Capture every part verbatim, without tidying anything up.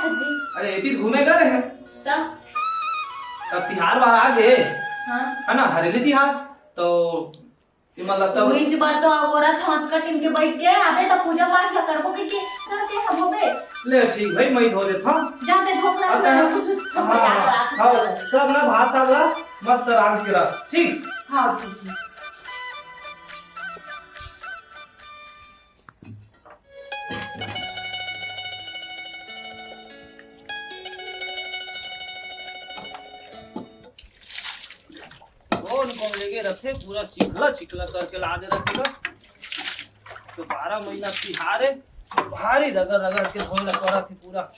अरे, एती घूमे गए रहे। तब? तब तिहार बार आ गए। हाँ। है ना, हरेली तिहार। तो ये मतलब सब उहीच बार तो अगोरत हंव, अतका टिम के बैठ के, अबे तो पूजा पाठ ला करबो कहिके, चल के हम होबे। ले ठीक भाई, मैं धो देत हंव। जा दे धो के रख, अतका मैं कुछ हाँ, हाँ, सब ना भात साग ला मस्त रांध के रख, ठीक? हाँ, ठीक है। कौन कौन लेगे रथे, पूरा चिखला चिखला करके ला दे रथे। तो बारह महीना तिहार है, भारी रगड़ रगड़ के धोए ला पड़त है पूरा।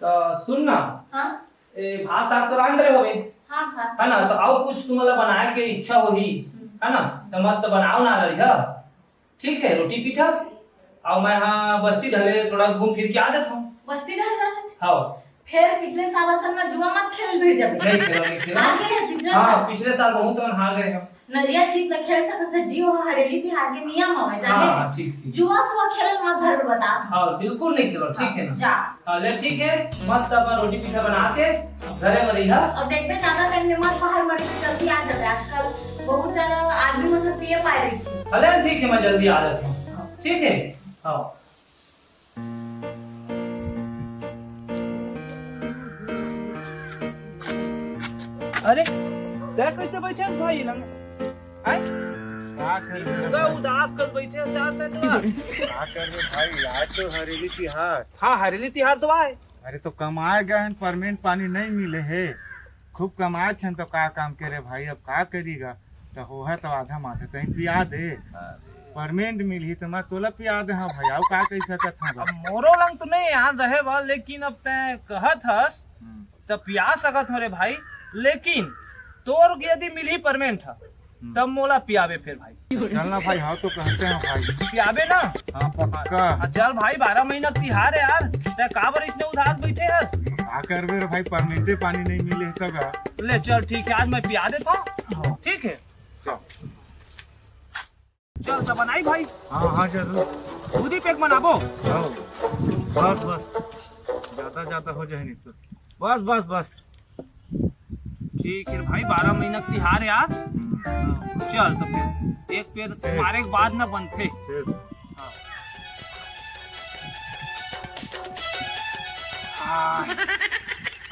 तो सुन ना, हाँ? ए, भात साग तो रांध रहे होबे, हाँ, भात है ना? साग। तो अउ कुछ तुम्हारा बनाए के इच्छा होही, हम्म। है ना? तो मस्त बनाओ ना रही, हाँ? ठीक है, रोटी पीठा, अउ मैं हाँ बस्ती ढले थोड़ा घूम फिर के आ जाता हूँ। बस्ती ढल जा सच? हाँ। फेर पिछले साल असन में जुआ मत खेल भिड़ जाबे। नहीं खेला, नहीं खेला। हार गए हैं पिछले हाँ, साल। पिछले साल बहुत हम हार गए हैं। नरिया जीत ले खेल सकत है, जी हो हरेली तिहार के नियम हवे, जाने? हाँ, हाँ, ठीक, ठीक। जुआ फुआ खेलल मत घर में बता। हाँ, बिल्कुल नहीं खेला, ठीक है ना? जा। हाँ, ले ठीक है, मस्त अपन रोटी पीठा बना के घरे में रही, हाँ? अब देखबे ज्यादा टाइम में मत बाहर मरे, जल्दी आ जाबे। आजकल बहुत ज्यादा आदमी मन ह पिए पाए रहिथे। अरे ठीक है, मैं जल्दी आ जाता हूँ, ठीक है? हाँ। अरे, तै कैसे बैठे हस भाई लंग-, आय? का करबे रे पूरा भाई? उदास कर बैठे हस यार तै तो। का करबे भाई, आज तो हरेली तिहार। हाँ, हरेली तिहार तो आय। अरे तो कमाए गए हन, permanent पानी नहीं मिले हे। खूब कमाए छन तो का काम के रे भाई, अब का करी गा? तो होहा तो आधा माथे तहीं पिया दे। हाँ। Permanent मिलही तो मैं तोला पिया दे। हाँ भाई, अउ का कही सकत हूँ अब गा? मोरो लंग तो नहीं यार रहे बा, लेकिन अब तैं कहत हस हम्म। तो पिया सकत हूँ रे भाई, लेकिन तोर यदि मिलही permanent ह, हम्म। तब मोला पियाबे फेर भाई। चल ना भाई, हाँ तो कहते हैं भाई। पियाबे ना? हाँ, पक्का। हाँ, चल भाई, बारह महीना तिहार है यार, तै काबर इतने उदास बैठे हस? का करबे रे भाई, permanent पानी नहीं मिले है तब यार। ले चल ठीक है, आज मैं पिया देता हूँ। हाँ। ठीक है? चल। चल, तो बनाई भाई। हाँ, हाँ, जरूर। दूधी पैक बनाबो। हाँ। बस, बस। ज्यादा, ज्यादा हो जाए नहीं तो। बस, बस, बस। ठीक है भाई, बारह महीना के तिहार यार। हम्म। हाँ, चल तो फिर एक पैर ठीक। मारे के बाद ना बनथे। ठीक। हाँ। हाँ।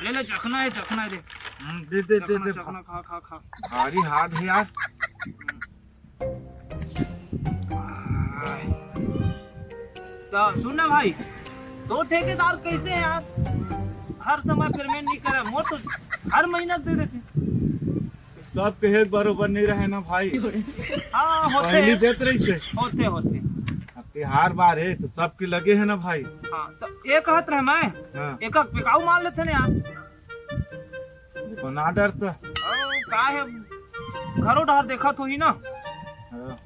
ले, ले, चखना है, चखना है, ले। हम्म, दे, दे, दे, चखना, दे। चखना, खा, खा, खा। भारी hard है यार। तो सुन ना भाई, तो ठेकेदार कैसे है यार, हर समय payment नहीं करे, मोर तो हर महीना दे देथे। सब कहे बरोबर नहीं रहे ना भाई। हाँ, होथे। पहली देत रहिसे। होथे, होथे। अब तिहार बार है तो सबके लगे है ना भाई। हाँ, तो ये कहत रहे मैं, हाँ। एक एक पिकाऊ मार लेथे ना यार। बना डर तो। अरे, का है, घरो डहर देखत होही ना। हाँ।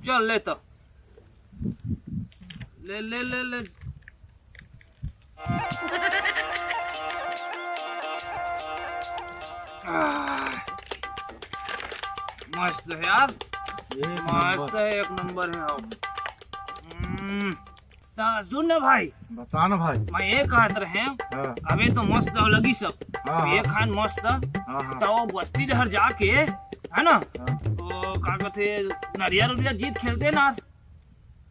चल ले तो। ले, ले, ले, ले। आह, मस्त है यार। एक मस्त नंबर। है, एक नंबर है। हाँ। हम्म, ता सुन ना भाई। बता ना भाई। मैं ये कहत रहे, हाँ। अबे तो मस्त हो लगी सब। हाँ, ये हाँ। खान मस्त। हाँ, हाँ। तो वो बस्ती डहर जाके, है ना? हाँ। तो का कहते, नरियर उरियर जीत खेलते ना।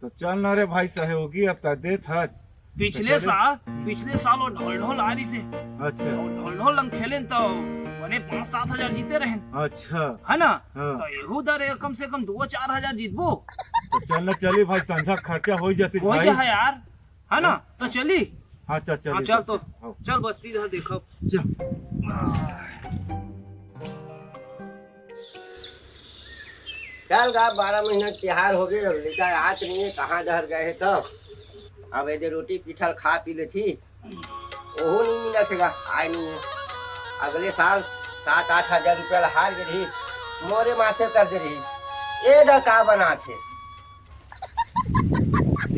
तो चल ना रे भाई, सहयोगी अब तक देत हस। पिछले तो चले। साल, पिछले साल वो ढोल ढोल आ रही से। अच्छा। वो ढोल ढोल लंग खेलेन तो बने पाँच सात हजार जीते रहेन। अच्छा। है ना? हाँ। तो एहू दर कम से कम दो चार हजार जीतबो। तो चल ना चली भाई, संझा खर्चा हो जाती हो भाई। जा है यार, है ना? हाँ। तो चली। हाँ, चल, चल, हाँ, चल चल। तो। हाँ। चल बस्ती इधर देखो। चल। चल गा, बारह महीना के तिहार हो गए, लड़का आत नहीं है, कहाँ डहर गए है तो। अब एदे रोटी पीठल खा पी लेथी, ओहू नहीं मिलत हे गा, आय नहीं है। अगले साल सात आठ हजार रुपया ला हार गे रही, मोरे माथे कर दे रही। ए दा का बनात हे?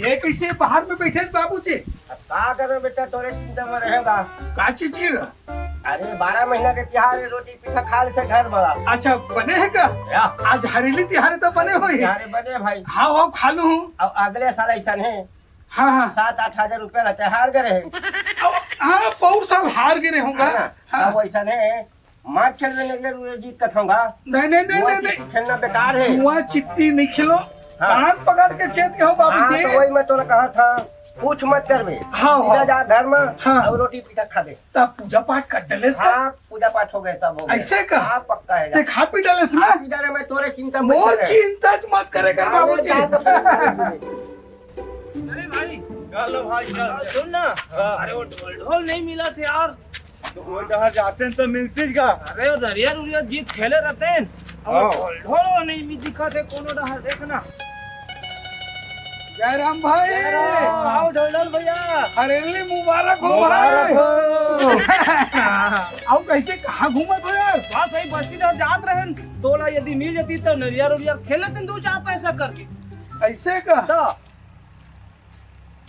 ये कैसे बाहर में बैठे हैं बाबूजी? अब का करबे बेटा, तोरे चिंता में रहेगा। का चीज की? अरे, बारह महीना के तिहार है, रोटी पीठा खा लेथे घर वाला। अच्छा, बने है का? या। आज हरेली तिहार है तो बने होही। अरे, बने भाई। हाँ, वो खा लूँ हूँ। अब अगले साल ऐसा नहीं। हाँ, हाँ। सात आठ हजार रुपया रहते हार गए रहे। अब, हाँ, बहुत साल हार गए रहे होगा। है ना? हाँ। अब ऐसा नहीं, मार खेल में नरियर उरियर जीत कथोंगा। नहीं, नहीं, नहीं, वो नहीं, चीज नहीं। खेलना बेकार है। जुआ चित्ती नहीं खेलो। हाँ। कान पकड़ के चेत के हो हाँ, बाबूजी। तो वही मैं तोला कहा था, कुछ मत करबे। हाँ, सीधा हाँ। जा घर में हाँ। और रोटी पीठा खा दे। तब पूजा पाठ कर डलेस का? हाँ, पूजा पाठ हो गए, सब हो गए। ऐसे का? हाँ, पक्का है। ते खा पी डलेस ना? खा पी डाले, मैं तोरे चिंता मत मोर करे। चिंता मत करे कर हाँ, बाबूजी। जा तो फिर। अरे भाई, चलो भाई, चल। हाँ, सुन ना। हाँ। अरे वो ढोल ढोल नहीं मिला थे यार। तो वो डहर जाते हैं तो मिलतीस गा। अरे वो नरियर उरियर जीत खेले रहते हैं। अब वो हाँ। ढोल ढोल वो नहीं भी दिखा थे कोनो डहर, देख ना। जय राम भाई। जय राम, आओ ढोल ढोल भैया। हरेली मुबारक हो मुबारक भाई। हो। आओ, कैसे, कहाँ घूमत हो यार? बस यही बस्ती डहर जात रहन, तोला यदि मिल जाती तो नरियर उरियर खेल लेते दो चार पैसा करके। ऐसे का? तो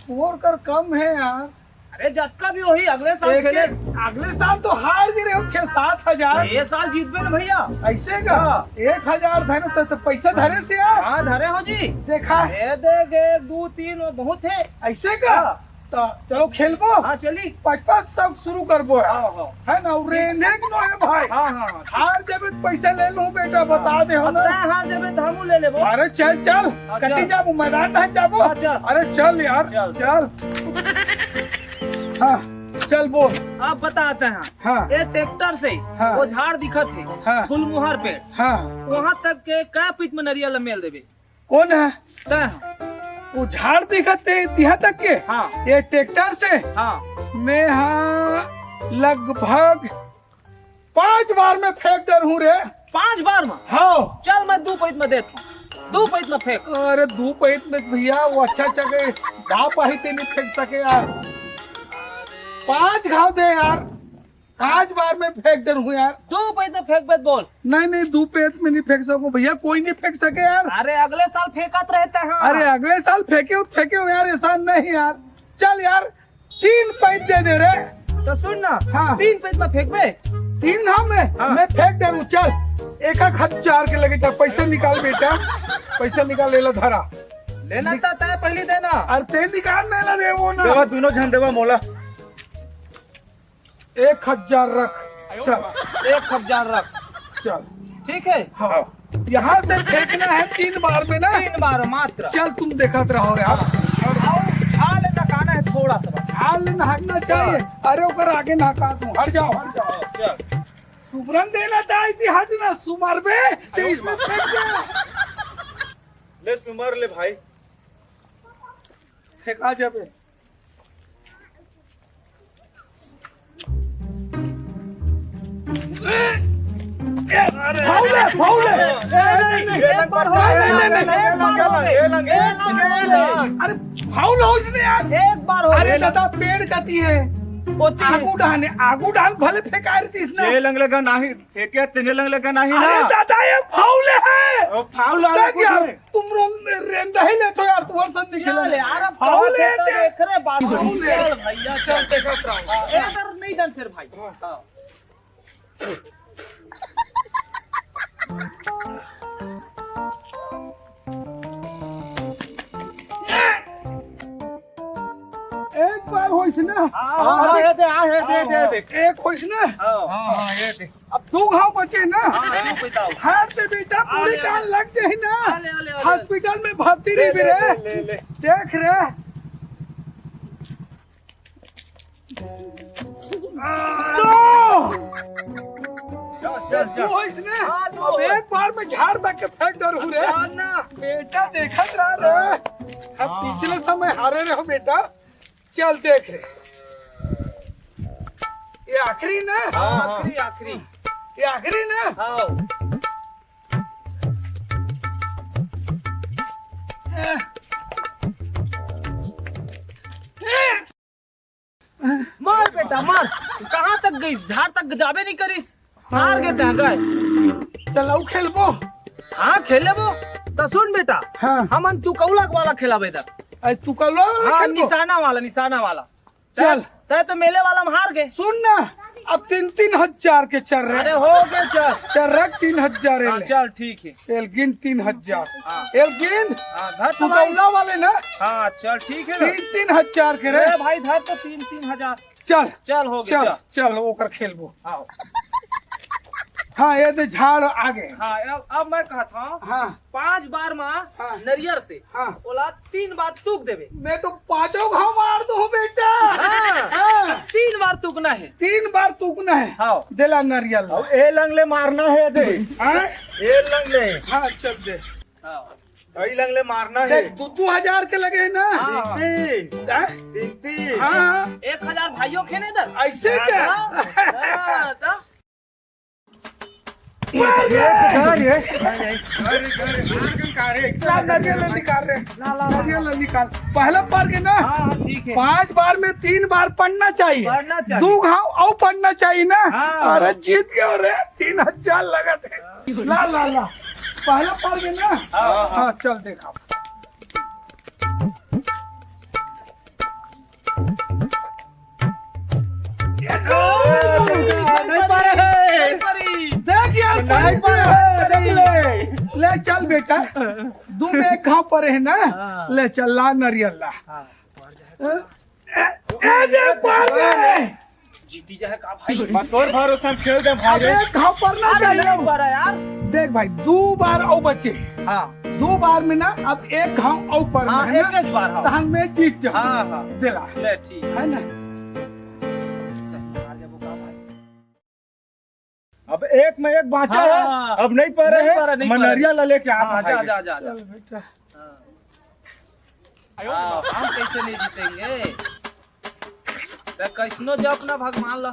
मोर कर कम है यार। अरे जतका भी होही, अगले साल एक खेले। एक, अगले साल तो हार गए रहे हो छह सात हजार। ये साल जीतबे ना भैया। ऐसे का? हाँ। एक हजार धरे तो, तो पैसा धरे से यार। हाँ, धरे हो जी। देखा। ए, देख, एक, दो, तीन, वो बहुत है। ऐसे का? हाँ। तो चलो खेलबो। हाँ, चली। पाँच पाँच सौ शुरू करबो यार। हाँ, हाँ। है ना, उ रेंधे के नो है भाई। हाँ, हाँ, हाँ। हार जबे तो पैसा ले लूं बेटा, बता दे हो अब ना। तैं हार जबे तो हमू ले लेबो। अरे चल, चल। हाँ, कति चल। जाबो, मैदान में जाबो। हाँ, चल। अरे चल यार, चल। चल। हाँ, चल बोल। अब बताते हैं। हाँ। ये ट्रैक्टर से हाँ। वो झाड़ दिखत है, हाँ। फुलमुहर पेड़। हाँ। वहाँ तक के कै पीत में नरियल मेल देबे? कौन है? तैं। वो झाड़ दिखत है यहाँ तक के? हाँ। ये ट्रैक्टर से? हाँ। मैं हाँ लगभग पांच बार में फेंक डर हूँ रे। पांच बार में? हाँ। चल, मैं दू पैत में देत हूँ, दू पैत में फेंक। अरे दू पैत में भैया, वो अच्छा अच्छा के बाप आही ते नहीं फेंक सके यार। पांच घाव दे यार, पांच बार में फेंक डर हूँ यार। दू पैत में फेंक बेत बोल। नहीं नहीं, दू पैत में नहीं फेंक सको भैया, कोई नहीं फेंक सके यार। अरे अगले साल फेंकत रहते हैं। अरे अगले साल फेंके हो, फेंके हो यार, ऐसा नहीं यार। चल यार, तीन पैत दे दे रे। तो सुन ना, हाँ। तीन पैत में फेंकबे। तीन ना में, हाँ। मैं फेंक दे रहा हूँ, चल। एक एक हजार के लगे, चल, पैसा निकाल बेटा, पैसा निकाल, ले ला धरा। लेना था तय पहली देना। अरे ते निकाल, मैं ना दे वो ना। देवा, दोनों झन देवा मोला। एक हजार रख, चल। एक हजार रख। चल। ठीक है? हाँ। यहाँ से फेंकना है तीन बार में ना? तीन बार मात्र। चल, तुम देखत रहो यार। हाँ। और झाल लगाना है थोड़ा सा बस। झाल नहाना चाहिए। बस। अरे, ओकर आगे नहा दूं। हट जाओ, हट जाओ। चल। सुमरन देना था, इतनी हट ना, सुमर बे, तो इसमें फेंक दे। ले सुमर ले भाई। फेंका जाबे। फाउल है, फाउल है। ए, नहीं, नहीं, एक बार हो, नहीं, नहीं, नहीं, नहीं, एक बार हो। अरे, फाउल हो इसने यार। एक बार हो। अरे दादा, पेड़ कती है। ओती है। आगू डाहन, आगू डाहन भले फेंका रही थी इसने। जे लंग लगा नाही, फेंके तेने लंग लगा नाही अरे ना। दादा, ये फाउल है। ओ, फाउल आ देख कुछ यार, नहीं। तू रोन-, रेंदा ही ले तो यार, तू और संधि खेला ले यार, अब हाउ कहाँ ले से तो दे। देख रे बाबू। हाउ ले। चल भैया, चल चल। देखत रहो। हाँ, ए, इधर नहीं जान फिर भाई। हाँ। हाँ। एक बार होइस ना। हाँ, हाँ, ये दे, आ, ये दे, दे, दे। एक होइस ना। हाँ। हाँ, हाँ, ये दे। अब दू घाव बचे ना। हाँ, दू बताओ। हार दे बेटा, आ पूरी ले, आ जान ले। लग जाही ना। आ ले, आ ले, आ ले। हॉस्पिटल में भर्ती दे, रही दे, रे। दे, ले, ले। देख रे। तो चल, चल, तू चल। हो इसने। हाँ, तू अब हो। एक बार में झाड़ तक के फेंक डर हूँ रे। चल ना। बेटा देखत रह रे। हम हाँ। पिछले समय हारे रहे हो बेटा। चल देख रे। ये आखिरी ना? हाँ, हाँ। आखिरी, आखिरी। ये आखिरी ना? हाँ। मार बेटा, मार। कहाँ तक गई? झाड़ तक जाबे नहीं करिस। हार गे तैं गए। चल, अउ खेलबो। हाँ, खेलेबो। त सुन बेटा, हाँ। हमन तुकौला वाला खेलाबे इधर। अरे, तुकौला वाला हाँ, खेलबो? निशाना वाला, निशाना वाला। चल। तैं, तैं तो मेले वाला में हार गे। सुन ना, अब तीन तीन हजार के चल रहे। अरे, हो गे, चल। चल रख तीन हजार हाँ, एले। चल, ठीक है। एल गिन तीन हजार। हाँ। एल गिन। हाँ, धर तो भाई। तुकौला वाले ना। हाँ, चल, ठीक है ना। तीन तीन हजार के रे। अरे भाई, धर तो तीन तीन हजार। चल, चल, हो गया, चल, चल। चल, ओकर खेलबो। हाँ। हाँ, ये तो झाड़ आगे। हाँ, अब, अब मैं कहत हूँ, हाँ। पांच बार मा हाँ। नरियर से हाँ। ओला तीन बार तूक देबे। मैं तो पांचों घाव मार दूँ बेटा। हाँ। हाँ। तीन बार तूकना है। तीन बार तूकना है। हाँ। देला नरियर ला। अब ए लंग ले मारना है दे। हाँ? ए लंग ले। हाँ, चल दे। हाँ। कई लंग ले मारना है। देख, दू, दू हजार के लगे है ना? हाँ। तीन तीन। हाँ? तीन तीन। हाँ। एक हजार भाइयों के नहीं दर? ऐसे क्या? हाँ, हाँ, तो? अरे, अरे, अरे, अरे, अरे, ला, नरियल निकाल रे। ला, ला, ला। नरियल निकाल। पहला बार के ना? हाँ, हाँ, ठीक है। पांच बार में तीन बार पड़ना चाहिए। पड़ना चाहिए। दू घाव अउ पड़ना चाहिए ना? हाँ। अरे, जीत गए रे, तीन हजार लगत है। ला, ला, ला। पहला पड़ गे ना? हाँ, हाँ। हाँ, चल देखा। ये तो नहीं पड़े। नहीं पड़ी। देख यार, नहीं पड़ी। पड़े। देख ले। ले चल बेटा, दू में एक घाव पड़े है ना? हाँ। ले चल, ला नरियल ला। हाँ। ए, ए, देख, पार गए। जीती जाए का भाई? मैं तोर भरोसा में खेल दे भाई अब रे। एक घाव पड़ना अरे, चाहिए। नहीं पड़ा यार। देख भाई, दू बार अउ बचे। हाँ। दू बार में ना, अब एक घाव अउ पड़ना हाँ, है ना? एक ज बार, हाँ। तहन मैं जीत जाऊँ। हाँ, हाँ। देला। ले, ठीक। है ना? सही हार जाबो का भाई? अब एक में एक बाँचा हाँ, है, हाँ, हाँ। अब नहीं पा रहे नहीं हैं, पा रहे, नहीं पा रहे। मनरिया ला लेके आ हाँ, भाई। जा, जा, जा, जा। चल बेटा। हाँ। हाँ, हम कैसे नहीं जीतेंगे? तो कैसनो जप ना भगवान ला।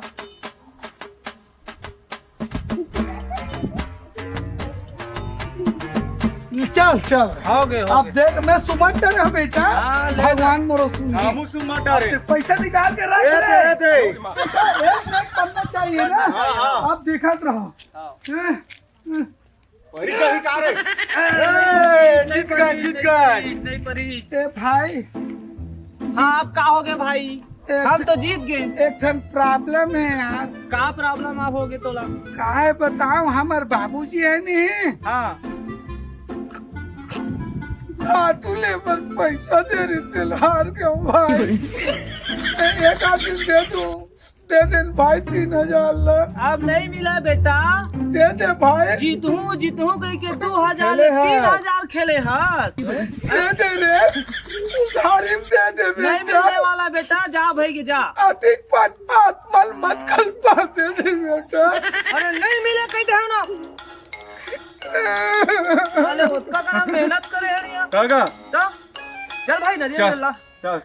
चल, चल। हो गए, हो अब गए। देख, मैं सुमन डरे हूँ बेटा। हाँ, ले भगवान ले। मोरो सुन। हमू सुमन डरे। अब पैसा निकाल के रख ए, ले। दे, दे। एक, एक पन्ना चाहिए ना। हाँ, हाँ। अब दिखत रहो। हाँ। हैं? परी का ही का रे? ए, जीत गए, जीत गए। नहीं परी। ए भाई। हाँ, अब का हो गए भाई? एक हम तो जीत गए। एक ठन problem है यार। का problem आप हो गए तोला? काहे बताओ, हमर बाबूजी है नी? हाँ। खातू ले बर पैसा दे रहे तेल हार के भाई। एक आदमी दे दो। दे दे भाई तीन हजार ला। अब नहीं मिला बेटा। दे दे भाई। जीतहूँ, जीतहूँ कह के दू हजार खेले तीन हजार खेले हस। दे दे रे। उधारी में दे दे बेटा। नहीं मिलने वाला बेटा, जा भाई के जा। अधिक पात आत्मल मत कल्पा दे दे बेटा। अरे नहीं मिले कहते हो ना। अरे उसका का मेहनत करे है नहीं यार। काका। तो चल भाई नरिया चल। चल।